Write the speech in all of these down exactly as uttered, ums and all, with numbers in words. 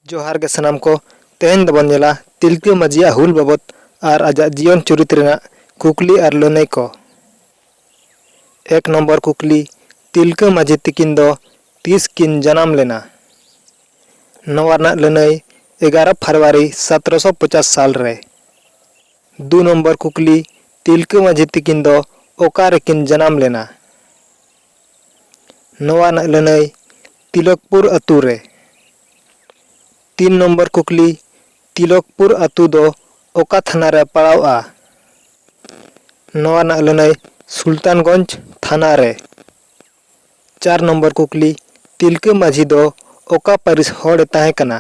ᱡᱚᱦᱟᱨ ᱜᱮ ᱥᱟᱱᱟᱢ ᱠᱚ᱾ ᱛᱮᱦᱮᱧ ᱫᱚᱵᱚᱱ ᱧᱮᱞᱟ ᱛᱤᱞᱠᱟᱹ ᱢᱟᱹᱡᱷᱤᱭᱟᱜ ᱦᱩᱞ ᱵᱟᱵᱚᱛ ᱟᱨ ᱟᱡᱟᱜ ᱡᱤᱭᱚᱱ ᱪᱩᱨᱤᱛ ᱨᱮᱱᱟᱜ ᱠᱩᱠᱞᱤ ᱟᱨ ᱞᱟᱹᱱᱟᱹᱭ ᱠᱚ᱾ ᱮᱠ ᱱᱚᱢᱵᱚᱨ ᱠᱩᱠᱞᱤ, ᱛᱤᱞᱠᱟᱹ ᱢᱟᱹᱡᱷᱤ ᱛᱤᱠᱤᱱ ᱫᱚ ᱛᱤᱥ ᱠᱤᱱ ᱡᱟᱱᱟᱢ ᱞᱮᱱᱟ? ᱱᱚᱣᱟ ᱨᱮᱱᱟᱜ ᱞᱟᱹᱱᱟᱹᱭ, ᱮᱜᱟᱨᱚ ᱯᱷᱮᱵᱽᱨᱩᱣᱟᱨᱤ ᱥᱚᱛᱨᱚᱥᱚ ᱯᱚᱪᱟᱥ ᱥᱟᱞ ᱨᱮ᱾ ᱫᱩ ᱱᱚᱢᱵᱚᱨ ᱠᱩᱠᱞᱤ, ᱛᱤᱞᱠᱟᱹ ᱢᱟᱹᱡᱷᱤ ᱛᱤᱠᱤᱱ ᱫᱚ ᱚᱠᱟ ᱨᱮᱠᱤᱱ ᱡᱟᱱᱟᱢ ᱞᱮᱱᱟ? ᱱᱚᱣᱟ ᱨᱮᱱᱟᱜ ᱞᱟᱹᱱᱟᱹᱭ, ᱛᱤᱞᱚᱠᱯᱩᱨ ᱟᱹᱛᱩ ᱨᱮ᱾ ᱛᱤᱱ ᱱᱚᱢᱵᱚᱨ ᱠᱩᱠᱞᱤ, ᱛᱤᱞᱚᱠᱯᱩᱨ ᱟᱹᱛᱩ ᱫᱚ ᱚᱠᱟ ᱛᱷᱟᱱᱟ ᱨᱮ ᱯᱟᱲᱟᱣᱜᱼᱟ? ᱱᱚᱣᱟ ᱨᱮᱱᱟᱜ ᱞᱟᱹᱱᱟᱹᱭ, ᱥᱩᱞᱛᱟᱱᱜᱚᱸᱡᱽ ᱛᱷᱟᱱᱟ ᱨᱮ᱾ ᱪᱟᱨ ᱱᱚᱢᱵᱚᱨ ᱠᱩᱠᱞᱤ, ᱛᱤᱞᱠᱟᱹ ᱢᱟᱹᱡᱷᱤ ᱫᱚ ᱚᱠᱟ ᱯᱟᱹᱨᱤᱥ ᱦᱚᱲᱮ ᱛᱟᱦᱮᱸ ᱠᱟᱱᱟ?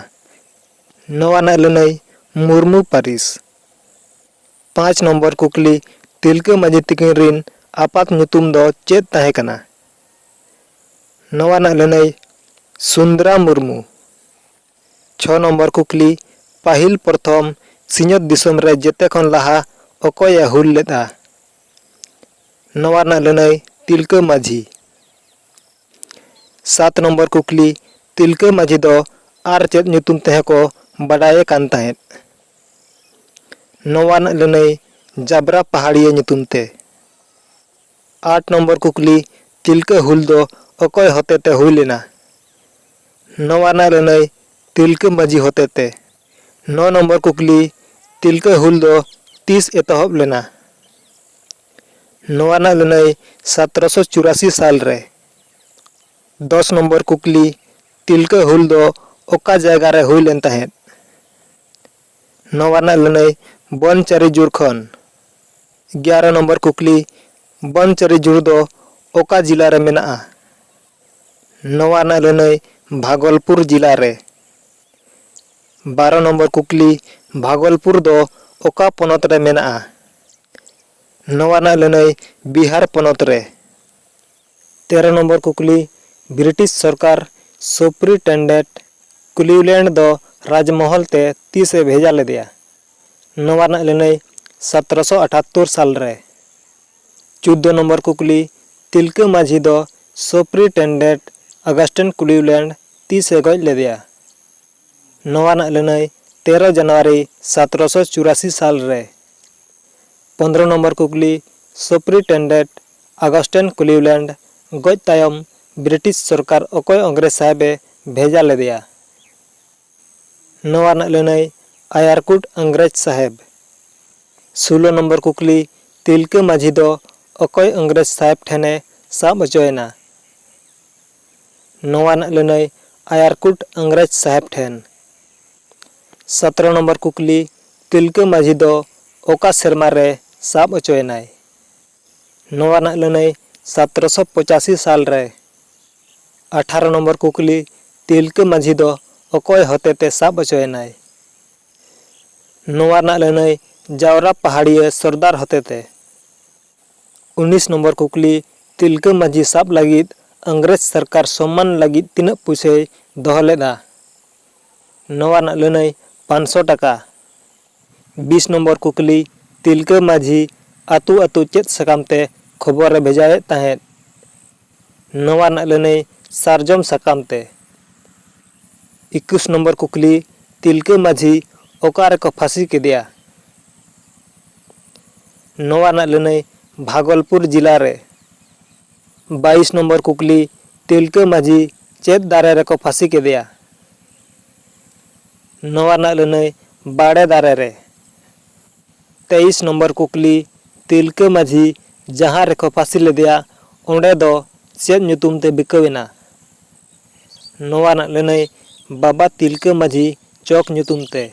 ᱱᱚᱣᱟ ᱨᱮᱱᱟᱜ ᱞᱟᱹᱱᱟᱹᱭ, ᱢᱩᱨᱢᱩ ᱯᱟᱹᱨᱤᱥ᱾ ᱯᱟᱸᱪ ᱱᱚᱢᱵᱚᱨ ᱠᱩᱠᱞᱤ, ᱛᱤᱞᱠᱟᱹ ᱢᱟᱹᱡᱷᱤ ᱛᱤᱠᱤᱱ ᱨᱤᱱ ᱟᱯᱟᱛ ᱧᱩᱛᱩᱢ ᱫᱚ ᱪᱮᱫ ᱛᱟᱦᱮᱸ ᱠᱟᱱᱟ? ᱱᱚᱣᱟ ᱨᱮᱱᱟᱜ ᱞᱟᱹᱱᱟᱹᱭ, ᱥᱩᱱᱫᱽᱨᱟ ᱢᱩᱨᱢᱩ᱾ ᱪᱷᱚ ᱱᱚᱢᱵᱚᱨ ᱠᱩᱠᱞᱤ, ᱯᱟᱹᱦᱤᱞ ᱯᱨᱚᱛᱷᱚᱢ ᱥᱤᱧᱚᱛ ᱫᱤᱥᱚᱢ ᱨᱮ ᱡᱮᱛᱮ ᱠᱷᱚᱱ ᱞᱟᱦᱟ ᱚᱠᱚᱭᱮ ᱦᱩᱞ ᱞᱮᱫᱼᱟ? ᱱᱚᱣᱟ ᱨᱮᱱᱟᱜ ᱞᱟᱹᱱᱟᱹᱭ, ᱛᱤᱞᱠᱟᱹ ᱢᱟᱹᱡᱷᱤ᱾ ᱥᱟᱛ ᱱᱚᱢᱵᱚᱨ ᱠᱩᱠᱞᱤ, ᱛᱤᱞᱠᱟᱹ ᱢᱟᱹᱡᱷᱤ ᱫᱚ ᱟᱨ ᱪᱮᱫ ᱧᱩᱛᱩᱢ ᱛᱮᱦᱚᱸ ᱠᱚ ᱵᱟᱰᱟᱭᱮ ᱠᱟᱱ ᱛᱟᱦᱮᱸᱫ? ᱱᱚᱣᱟ ᱨᱮᱱᱟᱜ ᱞᱟᱹᱱᱟᱹᱭ, ᱡᱟᱵᱨᱟ ᱯᱟᱦᱟᱲᱤᱭᱟᱹ ᱧᱩᱛᱩᱢ ᱛᱮ᱾ ᱟᱴ ᱱᱚᱢᱵᱚᱨ ᱠᱩᱠᱞᱤ, ᱛᱤᱞᱠᱟᱹ ᱦᱩᱞ ᱫᱚ ᱚᱠᱚᱭ ᱦᱚᱛᱮᱛᱮ ᱦᱩᱭ ᱞᱮᱱᱟ? ᱱᱚᱣᱟ ᱨᱮᱱᱟᱜ ᱞᱟᱹᱱᱟᱹᱭ, ᱛᱤᱞᱠᱟᱹ ᱢᱟᱹᱡᱷᱤ ᱦᱚᱛᱮᱛᱮ᱾ ᱱᱚ ᱱᱚᱢᱵᱚᱨ ᱠᱩᱠᱞᱤ, ᱛᱤᱞᱠᱟᱹ ᱦᱩᱞ ᱫᱚ ᱛᱤᱥ ᱮᱛᱚᱦᱚᱵ ᱞᱮᱱᱟ? ᱱᱚᱣᱟ ᱨᱮᱱᱟᱜ ᱞᱟᱹᱱᱟᱹᱭ, ᱥᱚᱛᱨᱚᱥᱚ ᱪᱩᱨᱟᱥᱤ ᱥᱟᱞ ᱨᱮ᱾ ᱫᱚᱥ ᱱᱚᱢᱵᱚᱨ ᱠᱩᱠᱞᱤ, ᱛᱤᱞᱠᱟᱹ ᱦᱩᱞ ᱫᱚ ᱚᱠᱟ ᱡᱟᱭᱜᱟ ᱨᱮ ᱦᱩᱭ ᱞᱮᱱ ᱛᱟᱦᱮᱸᱫ? ᱱᱚᱣᱟ ᱨᱮᱱᱟᱜ ᱞᱟᱹᱱᱟᱹᱭ, ᱵᱚᱱᱪᱟᱹᱨᱤ ᱡᱩᱨ ᱠᱷᱚᱱ᱾ ᱮᱜᱟᱨᱚ ᱱᱚᱢᱵᱚᱨ ᱠᱩᱠᱞᱤ, ᱵᱚᱱᱪᱟᱹᱨᱤ ᱡᱩᱨ ᱫᱚ ᱚᱠᱟ ᱡᱤᱞᱟ ᱨᱮ ᱢᱮᱱᱟᱜᱼᱟ? ᱱᱚᱣᱟ ᱨᱮᱱᱟᱜ ᱞᱟᱹᱱᱟᱹᱭ, ᱵᱷᱟᱜᱚᱞᱯᱩᱨ ᱡᱤᱞᱟ ᱨᱮ᱾ ᱵᱟᱨᱚ ᱱᱚᱢᱵᱚᱨ ᱠᱩᱠᱞᱤ, ᱵᱷᱟᱜᱚᱞᱯᱩᱨ ᱫᱚ ᱚᱠᱟ ᱯᱚᱱᱚᱛ ᱨᱮ ᱢᱮᱱᱟᱜᱼᱟ? ᱱᱚᱣᱟ ᱨᱮᱱᱟᱜ ᱞᱟᱹᱱᱟᱹᱭ, ᱵᱤᱦᱟᱨ ᱯᱚᱱᱚᱛ ᱨᱮ᱾ ᱛᱮᱨᱚ ᱱᱚᱢᱵᱚᱨ ᱠᱩᱠᱞᱤ, ᱵᱨᱤᱴᱤᱥ ᱥᱚᱨᱠᱟᱨ ᱥᱩᱯᱨᱤᱱᱴᱮᱱᱰᱮᱱᱴ ᱠᱞᱤᱣᱞᱮᱱᱰ ᱫᱚ ᱨᱟᱡᱽᱢᱚᱦᱚᱞ ᱛᱮ ᱛᱤᱥ ᱮ ᱵᱷᱮᱡᱟ ᱞᱮᱫᱮᱭᱟ? ᱱᱚᱣᱟ ᱨᱮᱱᱟᱜ ᱞᱟᱹᱱᱟᱹᱭ, ᱥᱚᱛᱨᱚᱥᱚ ᱟᱴᱷᱟᱛᱛᱳᱨ ᱥᱟᱞ ᱨᱮ᱾ ᱪᱳᱫᱫᱳ ᱱᱚᱢᱵᱚᱨ ᱠᱩᱠᱞᱤ, ᱛᱤᱞᱠᱟᱹ ᱢᱟᱹᱡᱷᱤ ᱫᱚ ᱥᱩᱯᱨᱤᱱᱴᱮᱱᱰᱮᱱᱴ ᱚᱜᱟᱥᱴᱤᱱ ᱠᱞᱤᱣᱞᱮᱱᱰ ᱛᱤᱥ ᱮ ᱜᱚᱡ ᱞᱮᱫᱮᱭᱟ? ᱱᱚᱣᱟ ᱨᱮᱱᱟᱜ ᱞᱟᱹᱱᱟᱹᱭ ᱛᱮᱨᱚ ᱡᱟᱱᱩᱣᱟᱨᱤ ᱥᱟᱛᱨᱚᱥᱚ ᱪᱩᱨᱟᱥᱤ ᱥᱟᱞ ᱨᱮ᱾ ᱯᱚᱱᱫᱽᱨᱚ ᱱᱚᱢᱵᱚᱨ ᱠᱩᱠᱞᱤ, ᱥᱩᱯᱨᱤᱱᱴᱮᱱᱰᱮᱱᱴ ᱟᱜᱚᱥᱴᱤᱱ ᱠᱞᱤᱣᱞᱮᱱᱰ ᱜᱚᱡ ᱛᱟᱭᱚᱢ ᱵᱨᱤᱴᱤᱥ ᱥᱚᱨᱠᱟᱨ ᱚᱠᱚᱭ ᱤᱝᱨᱮᱡᱽ ᱥᱟᱦᱮᱵᱮ ᱵᱷᱮᱡᱟ ᱞᱮᱫᱮᱭᱟ? ᱱᱚᱣᱟ ᱨᱮᱱᱟᱜ ᱞᱟᱹᱱᱟᱹᱭ ᱟᱭᱟᱨᱠᱩᱴ ᱤᱝᱨᱮᱡᱽ ᱥᱟᱦᱮᱵᱽ᱾ ᱥᱳᱞᱳ ᱱᱚᱢᱵᱚᱨ ᱠᱩᱠᱞᱤ, ᱛᱤᱞᱠᱟᱹ ᱢᱟᱹᱡᱷᱤ ᱫᱚ ᱚᱠᱚᱭ ᱤᱝᱨᱮᱡᱽ ᱥᱟᱦᱮᱵᱽ ᱴᱷᱮᱱᱮ ᱥᱟᱵ ᱦᱚᱪᱚᱭᱮᱱᱟ? ᱱᱚᱣᱟ ᱨᱮᱱᱟᱜ ᱞᱟᱹᱱᱟᱹᱭ ᱟᱭᱟᱨᱠᱩᱴ ᱤᱝᱨᱮᱡᱽ ᱥᱟᱦᱮᱵᱽ ᱴᱷᱮᱱ᱾ ᱥᱚᱛᱨᱚ ᱱᱚᱢᱵᱚᱨ ᱠᱩᱠᱞᱤ, ᱛᱤᱞᱠᱟᱹ ᱢᱟᱹᱡᱷᱤ ᱫᱚ ᱚᱠᱟ ᱥᱮᱨᱢᱟ ᱨᱮ ᱥᱟᱵ ᱦᱚᱪᱚᱭᱮᱱᱟᱭ? ᱱᱚᱣᱟ ᱨᱮᱱᱟᱜ ᱞᱟᱹᱱᱟᱹᱭ ᱥᱚᱛᱨᱚᱥᱚ ᱯᱚᱸᱪᱟᱥᱤ ᱥᱟᱞ ᱨᱮ᱾ ᱟᱴᱷᱟᱨᱚ ᱱᱚᱢᱵᱚᱨ ᱠᱩᱠᱞᱤ, ᱛᱤᱞᱠᱟᱹ ᱢᱟᱹᱡᱷᱤ ᱫᱚ ᱚᱠᱚᱭ ᱦᱚᱛᱮᱛᱮ ᱥᱟᱵ ᱦᱚᱪᱚᱭᱮᱱᱟᱭ? ᱱᱚᱣᱟ ᱨᱮᱱᱟᱜ ᱞᱟᱹᱱᱟᱹᱭ ᱡᱟᱣᱨᱟ ᱯᱟᱦᱟᱲᱤᱭᱟᱹ ᱥᱚᱨᱫᱟᱨ ᱦᱚᱛᱮᱛᱮ᱾ ᱩᱱᱤᱥ ᱱᱚᱢᱵᱚᱨ ᱠᱩᱠᱞᱤ, ᱛᱤᱞᱠᱟᱹ ᱢᱟᱹᱡᱷᱤ ᱥᱟᱵ ᱞᱟᱹᱜᱤᱫ ᱤᱝᱨᱮᱡᱽ ᱥᱚᱨᱠᱟᱨ ᱥᱚᱢᱢᱟᱱ ᱞᱟᱹᱜᱤᱫ ᱛᱤᱱᱟᱹᱜ ᱯᱩᱭᱥᱟᱹᱭ ᱫᱚᱦᱚ ᱞᱮᱫᱼᱟ? ᱱᱚᱣᱟ ᱨᱮᱱᱟᱜ ᱞᱟᱹᱱᱟᱹᱭ ᱯᱟᱸᱪᱥᱚ ᱴᱟᱠᱟ᱾ ᱵᱤᱥ ᱱᱚᱢᱵᱚᱨ ᱠᱩᱠᱞᱤ, ᱛᱤᱞᱠᱟᱹ ᱢᱟᱹᱡᱷᱤ ᱟᱹᱛᱩ ᱟᱹᱛᱩ ᱪᱮᱫ ᱥᱟᱠᱟᱢ ᱛᱮ ᱠᱷᱚᱵᱚᱨᱮ ᱵᱷᱮᱡᱟᱭᱮᱫ ᱛᱟᱦᱮᱸᱫ? ᱱᱚᱣᱟ ᱨᱮᱱᱟᱜ ᱞᱟᱹᱱᱟᱹᱭ ᱥᱟᱨᱡᱚᱢ ᱥᱟᱠᱟᱢ ᱛᱮ᱾ ᱮᱠᱩᱥ ᱱᱚᱢᱵᱚᱨ ᱠᱩᱠᱞᱤ, ᱛᱤᱞᱠᱟᱹ ᱢᱟᱹᱡᱷᱤ ᱚᱠᱟ ᱨᱮᱠᱚ ᱯᱷᱟᱹᱥᱤ ᱠᱮᱫᱮᱭᱟ? ᱱᱚᱣᱟ ᱨᱮᱱᱟᱜ ᱞᱟᱹᱱᱟᱹᱭ ᱵᱷᱟᱜᱚᱞᱯᱩᱨ ᱡᱮᱞᱟ ᱨᱮ᱾ ᱵᱟᱭᱤᱥ ᱱᱚᱢᱵᱚᱨ ᱠᱩᱠᱞᱤ, ᱛᱤᱞᱠᱟᱹ ᱢᱟᱹᱡᱷᱤ ᱪᱮᱫ ᱫᱟᱨᱮ ᱨᱮᱠᱚ ᱯᱷᱟᱹᱥᱤ ᱠᱮᱫᱮᱭᱟ? ᱱᱚᱣᱟ ᱨᱮᱱᱟᱜ ᱞᱟᱹᱱᱟᱹᱭ ᱵᱟᱲᱮ ᱫᱟᱨᱮ ᱨᱮ᱾ ᱛᱮᱭᱤᱥ ᱱᱚᱢᱵᱚᱨ ᱠᱩᱠᱞᱤ, ᱛᱤᱞᱠᱟᱹ ᱢᱟᱹᱡᱷᱤ ᱡᱟᱦᱟᱸ ᱨᱮᱠᱚ ᱯᱷᱟᱹᱥᱤ ᱞᱮᱫᱮᱭᱟ, ᱚᱸᱰᱮ ᱫᱚ ᱪᱮᱫ ᱧᱩᱛᱩᱢ ᱛᱮ ᱵᱤᱠᱟᱹᱣ ᱮᱱᱟ? ᱱᱚᱣᱟ ᱨᱮᱱᱟᱜ ᱞᱟᱹᱱᱟᱹᱭ ᱵᱟᱵᱟ ᱛᱤᱞᱠᱟᱹ ᱢᱟᱹᱡᱷᱤ ᱪᱚᱠ ᱧᱩᱛᱩᱢ ᱛᱮ᱾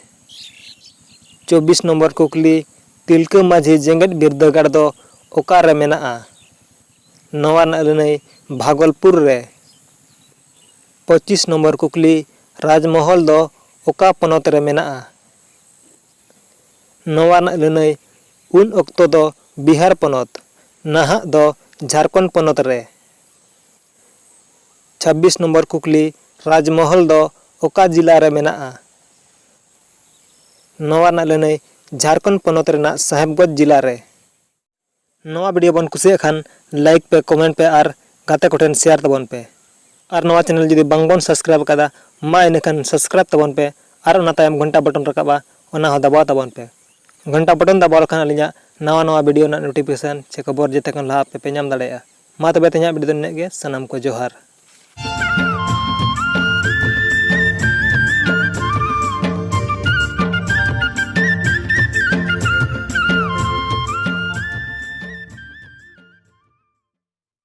ᱪᱚᱵᱵᱤᱥ ᱱᱚᱢᱵᱚᱨ ᱠᱩᱠᱞᱤ, ᱛᱤᱞᱠᱟᱹ ᱢᱟᱹᱡᱷᱤ ᱡᱮᱜᱮᱛ ᱵᱤᱨᱫᱟᱹᱜᱟᱲ ᱫᱚ ᱚᱠᱟ ᱨᱮ ᱢᱮᱱᱟᱜᱼᱟ? ᱱᱚᱣᱟ ᱨᱮᱱᱟᱜ ᱞᱟᱹᱱᱟᱹᱭ ᱵᱷᱟᱜᱚᱞᱯᱩᱨ ᱨᱮ᱾ ᱯᱚᱸᱪᱤᱥ ᱱᱚᱢᱵᱚᱨ ᱠᱩᱠᱞᱤ, ᱨᱟᱡᱽᱢᱚᱦᱚᱞ ᱫᱚ ᱚᱠᱟ ᱯᱚᱱᱚᱛ ᱨᱮ ᱢᱮᱱᱟᱜᱼᱟ? ᱱᱚᱣᱟ ᱨᱮᱱᱟᱜ ᱞᱟᱹᱱᱟᱹᱭ ᱩᱱ ᱚᱠᱛᱚ ᱫᱚ ᱵᱤᱦᱟᱨ ᱯᱚᱱᱚᱛ, ᱱᱟᱦᱟᱜ ᱫᱚ ᱡᱷᱟᱲᱠᱷᱚᱸᱰ ᱯᱚᱱᱚᱛ ᱨᱮ᱾ ᱪᱷᱟᱵᱵᱤᱥ ᱱᱚᱢᱵᱚᱨ ᱠᱩᱠᱞᱤ, ᱨᱟᱡᱽᱢᱚᱦᱚᱞ ᱫᱚ ᱚᱠᱟ ᱡᱮᱞᱟ ᱨᱮ ᱢᱮᱱᱟᱜᱼᱟ? ᱱᱚᱣᱟ ᱨᱮᱱᱟᱜ ᱞᱟᱹᱱᱟᱹᱭ ᱡᱷᱟᱲᱠᱷᱚᱸᱰ ᱯᱚᱱᱚᱛ ᱨᱮᱱᱟᱜ ᱥᱟᱦᱮᱵᱽᱜᱚᱸᱡᱽ ᱡᱮᱞᱟ ᱨᱮ᱾ ᱱᱚᱣᱟ video ᱵᱚᱱ ᱠᱩᱥᱤᱭᱟᱜ ᱠᱷᱟᱱ like ᱯᱮ, comment ᱯᱮ ᱟᱨ ᱜᱟᱛᱮ ᱠᱚᱴᱷᱮᱱ share ᱛᱟᱵᱚᱱ ᱯᱮ᱾ ᱟᱨ ᱱᱚᱣᱟ channel ᱡᱩᱫᱤ ᱵᱟᱝᱵᱚᱱ subscribe ᱟᱠᱟᱫᱟ, ᱢᱟ ᱤᱱᱟᱹᱠᱷᱟᱱ subscribe ᱛᱟᱵᱚᱱ ᱯᱮ ᱟᱨ ᱚᱱᱟ ᱛᱟᱭᱚᱢ ᱜᱷᱚᱱᱴᱟ button ᱨᱟᱠᱟᱵᱼᱟ, ᱚᱱᱟ ᱦᱚᱸ ᱫᱟᱵᱟᱣ ᱛᱟᱵᱚᱱ ᱯᱮ᱾ ᱜᱷᱚᱱᱴᱟ button ᱫᱟᱵᱟᱣ ᱞᱮᱠᱷᱟᱱ ᱟᱹᱞᱤᱧᱟᱜ ᱱᱟᱣᱟ ᱱᱟᱣᱟ video ᱨᱮᱱᱟᱜ notification ᱥᱮ ᱠᱷᱚᱵᱚᱨ ᱡᱮᱛᱮ ᱠᱷᱚᱱ ᱞᱟᱦᱟ ᱟᱯᱮ ᱯᱮ ᱧᱟᱢ ᱫᱟᱲᱮᱭᱟᱜᱼᱟ᱾ ᱢᱟ ᱛᱚᱵᱮ ᱛᱮᱦᱮᱧᱟᱜ video ᱫᱚ ᱱᱤᱱᱟᱹᱜ ᱜᱮ, ᱥᱟᱱᱟᱢ ᱠᱚ ᱡᱚᱦᱟᱨ᱾